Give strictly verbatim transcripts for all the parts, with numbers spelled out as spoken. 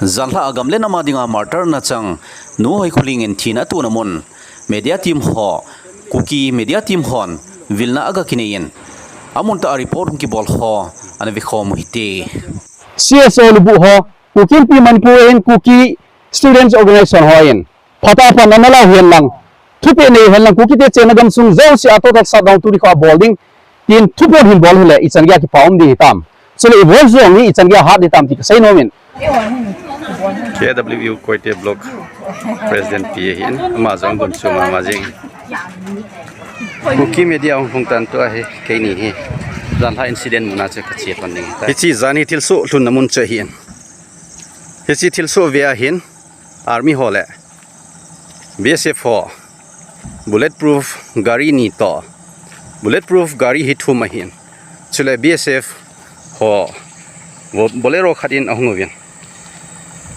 Janlhah a gam le nam a dinga martyr na chang Nu Hoikholing in thina tuna mun media team ho, Kuki media team hon vilna aga kinei in, amun tah a report hung kibol ho ana vekhom u hite. C S O lubuh ho, Kuki Inpi Manipur in Kuki Students Organization ho in phatah a pan ana lau hen lang, thupeh nei hen lang, Kukite chenna gamsung jouse a total shutdown tuni kho a bol ding tin thuphon hin bol hile ichan geiya kipa um ding hitam. Chule i voice jong hi ichan geiya hat ding hitam ti kasei nom in. K W U Koite Block President pi ahin, ama jong gon chu mama jing. Kuki media hung hung tan tua hi keini hi janlhah incident muna chu kache pan ding tai. Hiche jan hi thilsoh lhunna mun chu ahin. Hiche thilsoh ve ahin, Army ho le B S F ho bulletproof gari ni toh, bulletproof gari hi thum ahin. Chule B S F ho Bo-, Bolero khat in ahung uvin.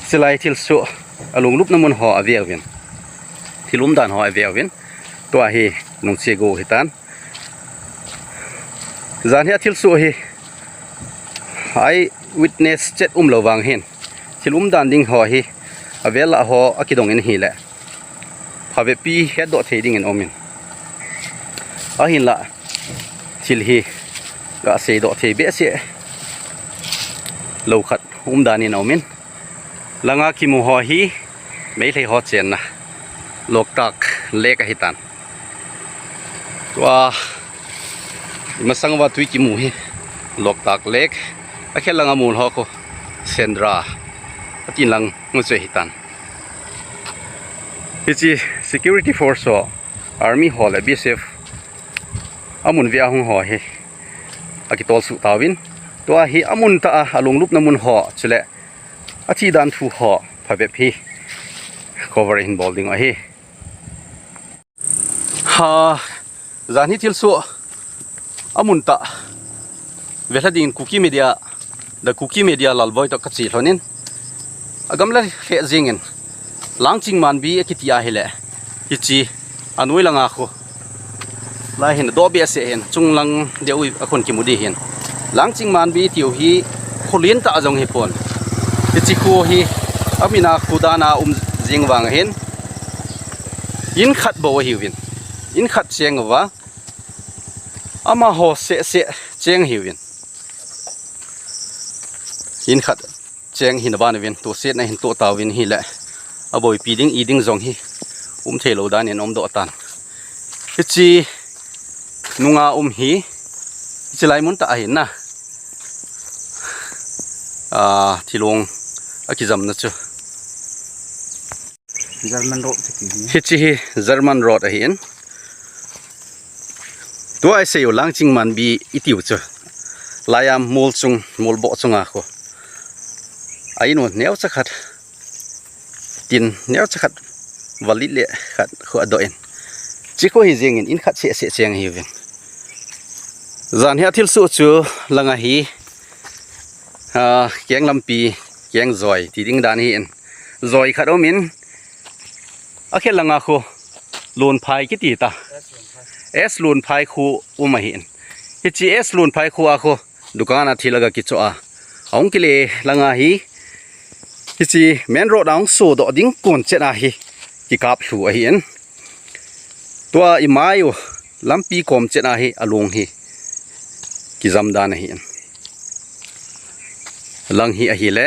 Chulai thilsoh alunglupna mun ho ave uvin. Thil umdan ho ave uvin. Tua hi nungche go hitan. Jan hi a thilsoh hi eye witness chet umlou vang hin, thil umdan ding ho hi avel a ho akidong in ahile phabep pi hetdoh thei ding in um in. Ahinlah thil hi gasei doh thei behseh lou khat umdan in um in. Langa kimu ho hi Meitei ho chenna Loktak Lake ahitan. Tua imasang uva tui kimu hi Loktak Lake. Akhel langa mun ho khu Sendra atin lang mu chu ahitan. Hiche security force ho, Army ho le B S F amun ve a hung ho hi akitol suh tauvin. Tua hi amun tah a alunglupna mun ho chule athi dan thu ho phabep hi cover hin bol ding ahi. Ha, jan hi thilsoh amun tah velha dingin Kuki Media, The Kuki Media Lalboi toh kache lhonin, agam le lheh jingin Langching Manbi akiti ahile, hiche anoi langa khu lai hin doh behseh hin, chunglang deu a khun kimu di hin. Langching Manbi tiu hi kho lentah jong hipon. Hiche kho hi amin a kho dan a um jing vang hin, in khat bou ahiuvin, in khat cheng uva, amaho seh seh cheng ahiuvin. In khat cheng hina ban uvin, tosetna hin toh tauvin ahile, aboipi ding, i ding jong hi um thei lou dan in um doh tan. Hiche nunga um hi, hiche lai mun tah ahin na. A, thilong akijamna chu. German road kiti hi. Hiche hi German road ahin. Tua isei u Langching Manbi itiu chu. Laiya mol chung, molboh chunga khu. A in u neocha khat. Tin neocha khat valit le khat khu adoh in. Hiche khu hi jingin in khat seh seh cheng ahiuvin. Jan hi a thilsoh chu langa hi, a, keng lampi, keng joi ti ding dan ahin. Joi khat um in, akhel langa khu Lonphai kiti ta. S Lonphai khu um ahin. Hiche S Lonphai khu a khu dukan a thil aga kichoh a, ahung kile langa hi, hiche main road a hung sodoh ding kon chet a hi kikap lhu ahin. Tua imai u lampi kom chet a hi along hi kijam dan ahin. Lang hi ahile,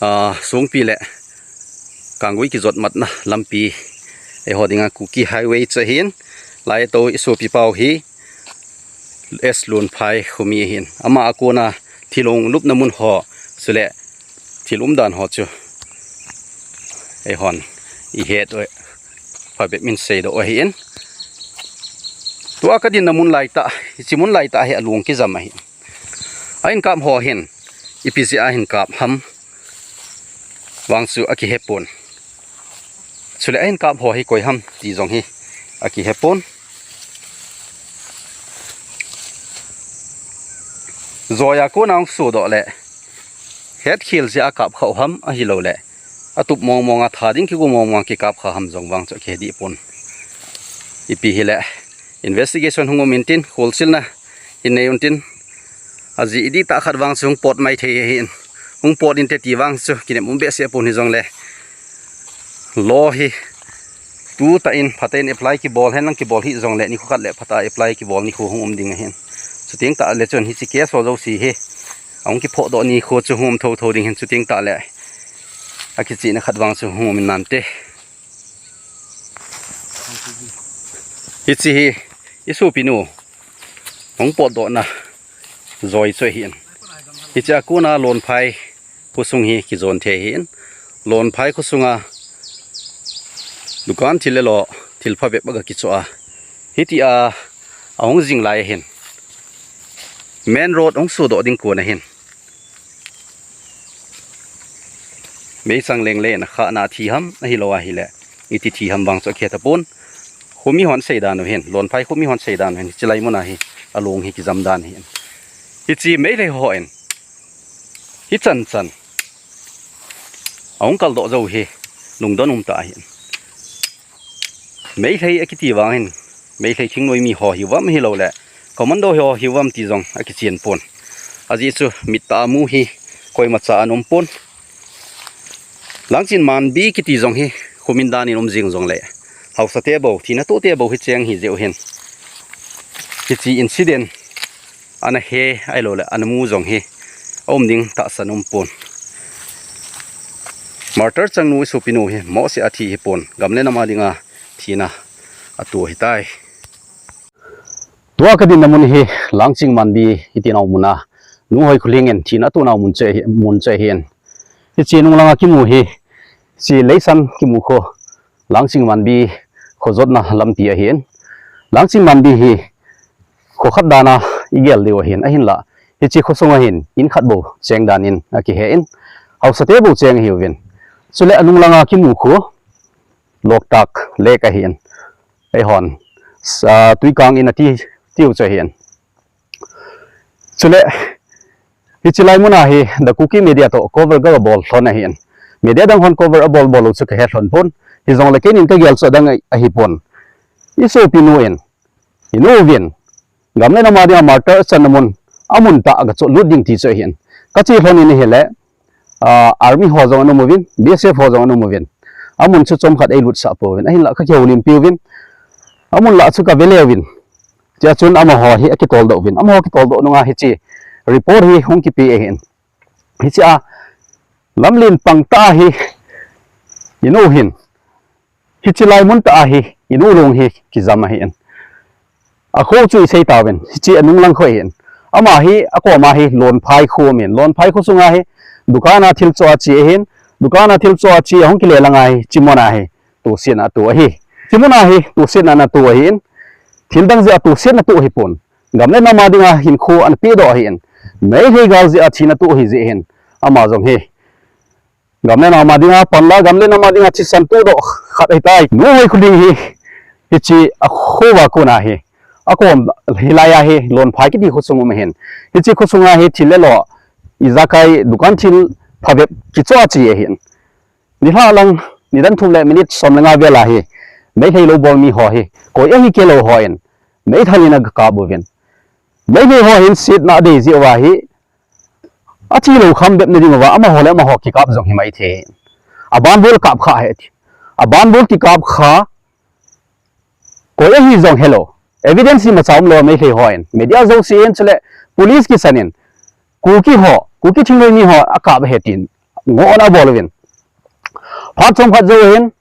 a, Songpi le Kanggui kijot matna lampi, eiho dinga Kuki Highway chu ahin. Lai tou isopi pau hi S Lonphai khomi ahin. Ama a kona thilong lupna mun ho, chule thil umdan ho chu eihon ihet u phabep min seidoh u ahin. Tua kadinna mun laitah, hiche mun laitah hi along kijam ahin. A in kap ho hin ipi jeh a hin kap ham vang chu akihepon. Chule a in kap ho hi koi ham ti jong hi akihepon. Joi a kona hung sodoh le hetkhel jeh a kap kha u ham ahilouleh atup mong mong a tha ding kigo mong mong a kikap kha ham jong vang chu akihe dih pon. Ipi hile investigation hung um intin, kholchilna hin nei untin, ajeh idihtah khat vang chu hung pot mai thei ahin, Hung pot inte ti vang chu kinem um behseh pon, hijongle law hi tutah in phatah in apply kibol hen lang, kibol hih jongle nikho khat le phatah apply kibol nikho hung um ding ahin. Chuteng tah le chun hiche case ho jouse hi ahung kiphodoh nikho chu hung um thotho ding ahin, chuteng tah le akichihna khat vang chu hung um in nante. Hiche hi i sopinu hung potdohna joi chu ahin. Hiche a kona Lonphai khosung hi kijon thei ahin. Lonphai khosunga dukan thil le lo, thil phabep aga kichoh a, hitia ahung jing lai ahin. Main road hung sodoh ding kon ahin. Meichang lengle in akhah na thi ham, ahilou ahile iti thi ham vang chu akihe tapon. Khomi hon seidan u hin, Lonphai khomi hon seidan u hin, hiche lai muna hi along hi kijam dan ahin. Hiche Meitei hon hichan chan ahung kaldoh jou hi lungdon umtah ahin. Meitei akiti vang hin, Meitei thingnoimi ho hiuvam ahilouleh commando ho hiuvam ti jong akichen pon. Ajeh chu mittah a mu hi koimacha ana um pon. Langchin Manbi kiti jong hi khomin danin um jing jongle, haosate bou, thina tohte bou hi cheng ahi jeh u hin, hiche incident ana he ahilouleh ana mu jong hi aum ding tahsan um pon. Martyr changnu i sopinu hi mohseh a thi hipon, gam le nam a dinga thina ato ahitai. Tua kadinna mun hi Langching Manbi iti nau muna Nuhoi Khulhing in thina atonau mun chu ahi, mun chu ahin. Hiche nunglanga kimu hi, hiche Leisan kimu kho, Langching Manbi kho jotna lampi ahin. Langching Manbi hi kho khat dana igel diu ahin, ahinla hiche khosunga hin in khat bou cheng danin akihe in, haosate bou cheng ahiuvin. Chule anunglanga kimu khu Loktak Lake ahin, eihon sa, Tuikang in ati, tiu chu ahin. Chule hiche lai muna hi The Kuki Media toh cover kabol lhon ahin. Media dang hon cover abol bol u chu kahe lhon pon. Hijongle keinin kagel chu adang ahipon. I sopinu in, inu uvin gam le nam a dinga martyr achanna mun, amun tah a gachoh lut ding ti chu ahin. Kache lhon in ahile, ah, army ho jong ana um uvin, B S F ho jong ana um uvin. Amun chu chomkhat eilutsah pouvin. Ahinla kakihoulimpi uvin. Amun lah chu kave le uvin. Chea chun amaho hi akitoldoh uvin. Amaho kitoldoh nunga hiche report hi hung kipe ahin. Hichea lamlen pang tah hi inu hin, hiche lai mun tah hi inu long hi kijam ahin. Akho chu isei tauvin, hiche anunglang kho ahin. Ama hi akoma hi Lonphai kho ahin. Lonphai kho sunga hi dukan a thil choh a che ahin. Dukan a thil choh a che ahung kile langa hi hiche muna hi tosetna ato ahi. Hiche muna hi tosetna ana to ahin. Thil dang jeh a tosetna to ahipon, gam le nam a dinga hinkho ana pehdoh ahin. Meitei gal jeh a thina to ahi jeh hin, ama jong hi gam le nam a dinga panla, gam le nam a dinga thisan todoh khat ahitai. Nuhoi Khulhing hi, hiche akho a kona hi, akom hilai a hi Lonphai kiti khosung um ahin. Hiche khosunga hi thil le lo, ijakai dukan thil phabep kichoh a che ahin. Nilhah lang, nidan thum le minute som le nga vel a hi Meitei lou bol mi ho hi, koi ahi kei lou hon meithal in agakap uvin. Meitei ho hin setna adei jeh uva hi, athi lou kham bep na ding uva, amaho le amaho kikap jong hi maithei. Abanbol kap kha ahi ti. Abanbol kikap kha, koi ahi jong helou, evidence imacha umlou, Meitei hon, media jouse in chule police kisan in, Kuki ho, Kuki thingnoimi ho akap ahi tin ngohna abol uvin. Phat chomkhat jou hin,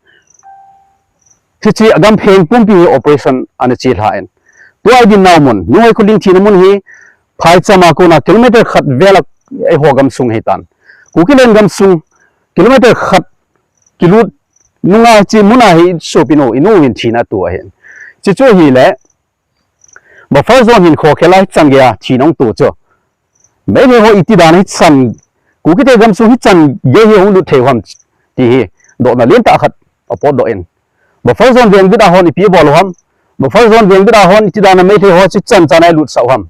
hiche agam pheng pumpi hi operation ana chelha in. Tua idin nau mun, Nuhoi Khulhing thina mun hi, phaicham a kona kilometer khat vel a eiho gamsung ahitan. Kuki len gamsung kilometer khat kilut nunga hiche muna hi sopinu, inu in thina ato ahin. Hiche chu ahile, buffer zone hin khokhel a hichan geiya thina ahung to chu, Meitei ho iti dan a hichan, Kukite gamsung hichan gei hi hung lut thei u ham ti hi dohna lentah khat apotdoh in. Buffer zone vengbit a hon ipi abol u ham? Buffer zone vengbit a hon iti dan a Meitei ho hichan chan a ilutsah u ham?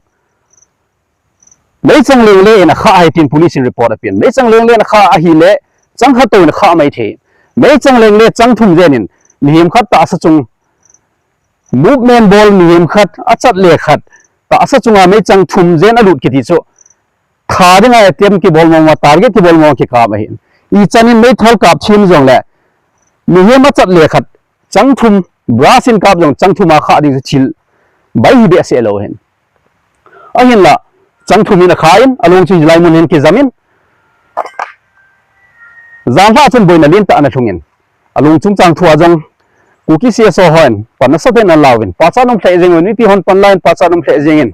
Meichang lengle in akhah ahi tin police in report apen. Meichang lengle in akhah ahile, chang khat tou in akhah maithei. Meichang lengle chang thum jen in, mihem khat tahsa chung, movement bol mihem khat, achat le khat tahsa chunga meichang thum jen alut kiti chu, tha dinga attempt kibol mong mong, target kibol mong kikap ahin. Ichan in meithal kap thim jongle, mihem achat le khat, chang thum, brass in kap jong chang thum a kha ding chu thil bai hi behseh lou ahin. Ahinla, chang thum in akha in, along chu hilai mun hin kijam in, janhi chun boina lentah ana lhung in, along chungchang thua jong, Kuki C S O hon, pan nasatah in ana lauvin, pachat um lheh jeng uvin, mipi hon pan lauvin, pachat um lheh jeng in.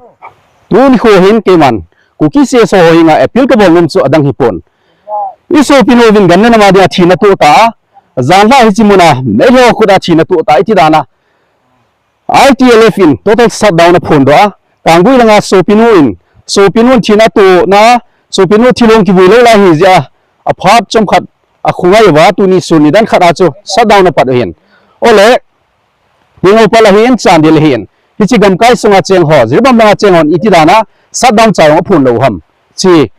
Tuni kho hin keiman, Kuki C S O ho henga appeal kabol nom chu adang hipon. I sopinu Vingam ne nama dinga thina toh ta, janhi hiche muna, meilhei ho khut a thina toh ta, iti dan a, I T L F in total shutdown aphondoh a, Kanggui langa sopinu in, sopinu in thina tohna, sopinu thilong kivui lou lai ahi jeh a, aphat chomkhat akhongai uva, tuni sun nidan khat a chu shutdown apat u ahin. Ole, Tengnoupal ahin, Chandel ahin, hiche gamkai sunga cheng ho, Jiribam langa cheng hon iti dan a shutdown cha jong aphon lou ham, hiche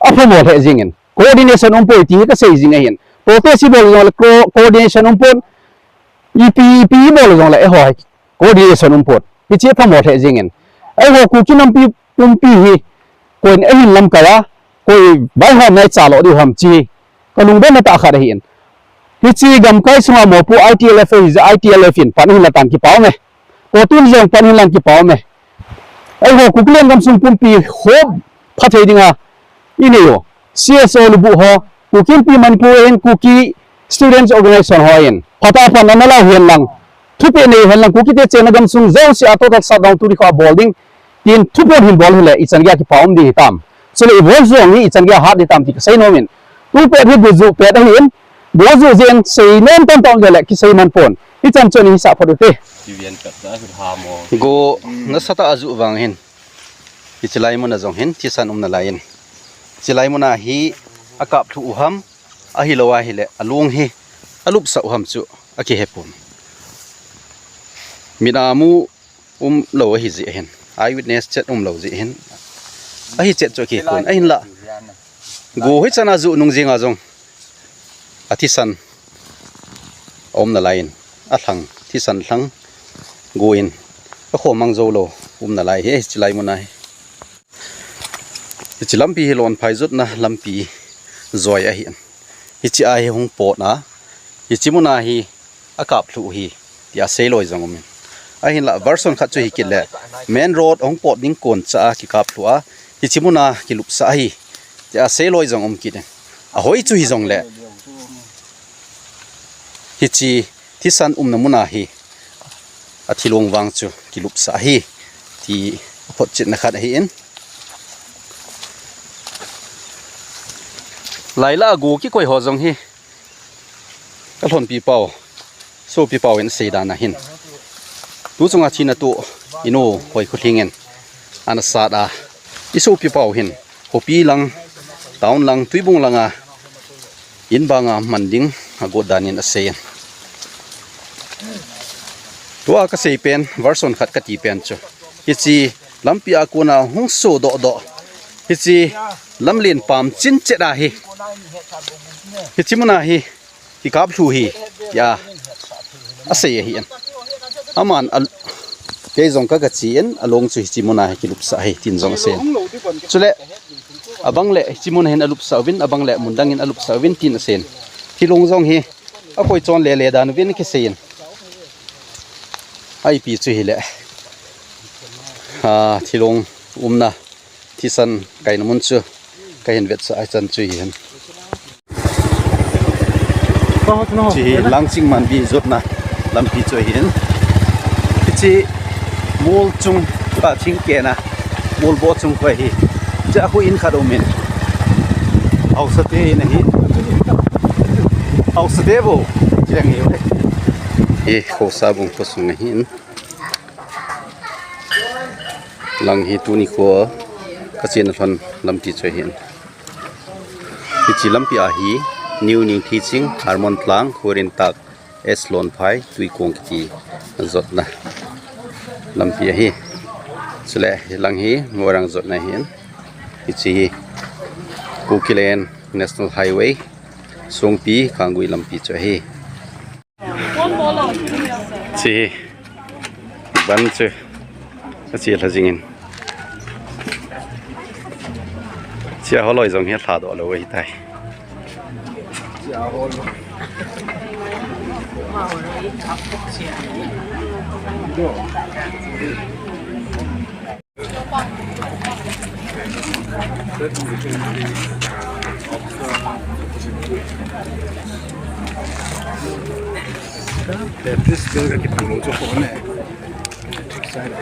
aphamo lheh jeng in. Coordination umpoi ti hi kasei jing ahin. Protest ibol jongle co-, coordination umpon, ipi, ipi ibol jongle eiho hi coordination umpon. Hiche aphamo lheh jeng in. Eiho Kuki nampi pumpi hi, koin eihin lamkai a, koi vaihom nai cha lou diu ham hiche kalungdonna tah khat ahin. Hiche gamkai sunga mopo I T L F ahi jeh a I T L F in pan ahin la tan kipa ume. CoTU in jong pan ahin lan kipa ume. Eiho Kuki lengam sung pumpi hop pha thei dinga inei u. C S O lubuh ho, Kuki Inpi Manipur in, Kuki Students Organization ho in, phatah a pan ana lau hen lang, thupeh nei hen lang, Kukite chenna gamsung jouse a total shutdown tuni kho a bol ding, tin thuphon hin bol hile ichan geiya kipa um ding hitam. Chule ibol jong hi ichan geiya hat ding hitam ti kasei nom in. Tupet hi gojuh pet ahin, gojuh jeng sei nom tam tam le le kisei man pon. Hichan chun hisah phot ute. Go nasatah a juh vang hin. Hiche lai muna jong hin thisan um nalai in. Hiche lai muna hi akap lhuh u ham, ahilou ahile along hi alupsah u ham chu akihe pon. Mit a mu umlou ahi jeh hin, eyewitness chet umlou jeh hin, ahi chet chu akihe pon. Ahinla, go hichan a juh nung jeng a jong athisan aum nalai in, alhang, thisan lhang go in, akhomang joulou um nalai hi, hiche lai muna hi. Hiche lampi hi Lonphai jotna lampi joi ahin. Hiche a hi hung potna, hiche muna hi akap lhuh hi, tia sei loi jong umin. Ahinla version khat chu hi kit le, main road ahung pot ding kon cha a kikap lhuh a, hiche muna kilupsah ahi, tia sei loi jong um kit in. Ahoi chu hijongle, hiche thisan umna muna hi athilong vang chu kilupsah ahi, ti aphotchetna khat ahin. Laila a go kikoi ho jong hi kalhonpi pau, sopi pau in asei dan a hin, tu chunga thina toh inu Hoikholhing in ana sat a, isopi pau hin khopi lang, town lang, Tuibung langa in banga man ding agot dan in asei in. Tua kasei pen, version khat kati pen chu, hiche lampi a kona hung sodoh doh, hiche lamlen pam chin chet a hi, hiche muna hi kikap lhuh hi, tia asei ahin. Aman a, kei jong ka, kache in, along chu hiche muna hi kilupsah ahi, tin jong asei in. Chule, abang le hiche muna hin alupsah uvin, abang le mun dang in alupsah uvin, tin asei in. Thilong jong hi akoi chon le le dan uvin kisei in. Ipi chu hile, a, thilong umna, thisan kaina mun chu kahin vetsah a chan chu hihen. Hiche hi Langching Manbi jotna lampi chu ahin. Hiche mol chung, a, thingkehna, molboh chung khu ahi. Hiche a khu in khat umin. Haosate in ahi. Haosate bou. Hiche lang hi. Hi Khosabung khosung ahin. Lang hi tuni kho kachena lhon lampi chu ahin. Hiche lampi a hi New Ningthiching, Harmon Tlang, Khorintak, S Lonphai, Tuikong kiti jotna lampi ahi. Chule hi lang hi Moirang jotna ahin. Hiche hi Kukiland National Highway, Songpi, Kanggui lampi chu ahi. Hiche hi, ban chu, ache lha jingin. Chia holoi jong hi lha doh lou ahi tai. Baptist bel ka kipan lou chu kho ne. Electric side.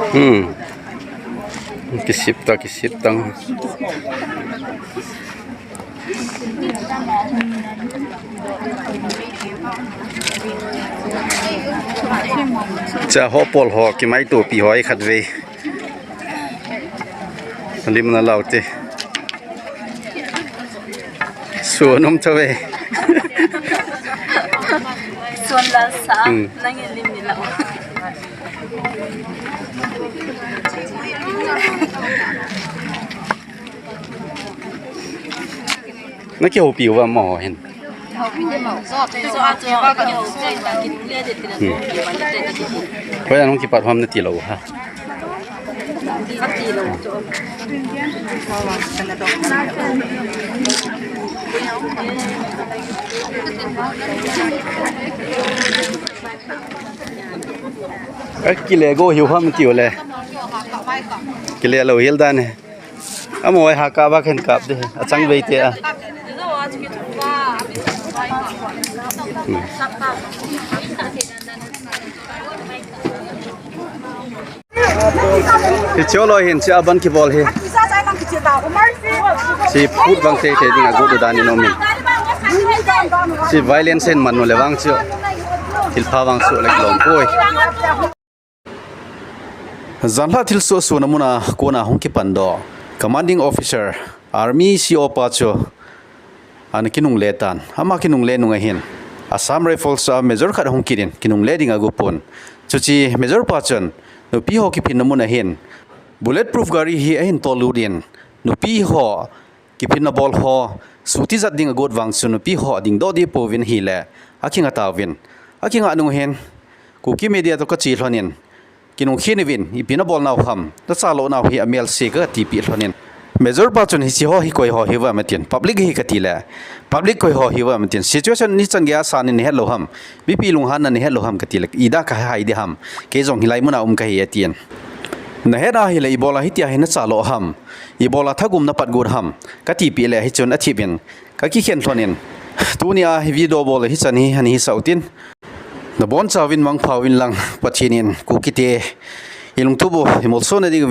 Hmm. Kisip ta, kisip tang. Cha ho pol ho, kimai topi ho ai khat vei. Lim na lau te. Suan um tho ve. Suan la sa, hmm, nang in lim ni lau. Na kihoupi uva mo hin. Hmm. Hoiya nung kipat ham nati lou ha. Ka kile go hiu ham ti u le. Kile lou hel dan e. Amo ai ha kap a khen kap de. Achang vei te a. Hmm. Hiche loi hin, hiche a ban kibol hi. Hiche phut vang teitei ding a got dan in um in. Hiche violence hin man u le vang chu. Thilpha vang soh le kilom poi. Janlhah thilsoh sohna mun a kona hung kipan doh Commanding Officer, Army C O pa chu ana kinungle tan. Ama kinungle nung a hin Assam Rifles a Major khat ahung kit in kinungle ding ago pon. Chuche Major pa chun nupi ho kiphinna mun a hin bullet proof gari hi ahin tol lut in nupi ho kiphinna bol ho suhtijat ding agot vang chu nupi ho ading doh ding pouvin ahile akinga tauvin. Akinga nung hin Kuki Media toh kache lhon in, kinung khen uvin, ipi nabol nau ham, nachalo nau hi amelse ka tipeh lhon in. Major pa chun hiche ho hi koi ho hiuvem atin, public hi kati le, public koi ho hiuvem atin, situation ichan geiya asan in nahet lou ham, mipi lunghanna nahet lou ham kati le, ida kahai ding ham, kei jong hilai mun a um kahi atin. Nahet a hile ibola hitia hi nachalo ham, ibola thagum napat got ham, katipeh le hichun athip in, kakikhen lhon in, tunia hi video bol hichan hi, ani hi sau tin. Nabonchauvin mangpha uvin lang, Pathen in Kukite ilungtup u imolso na ding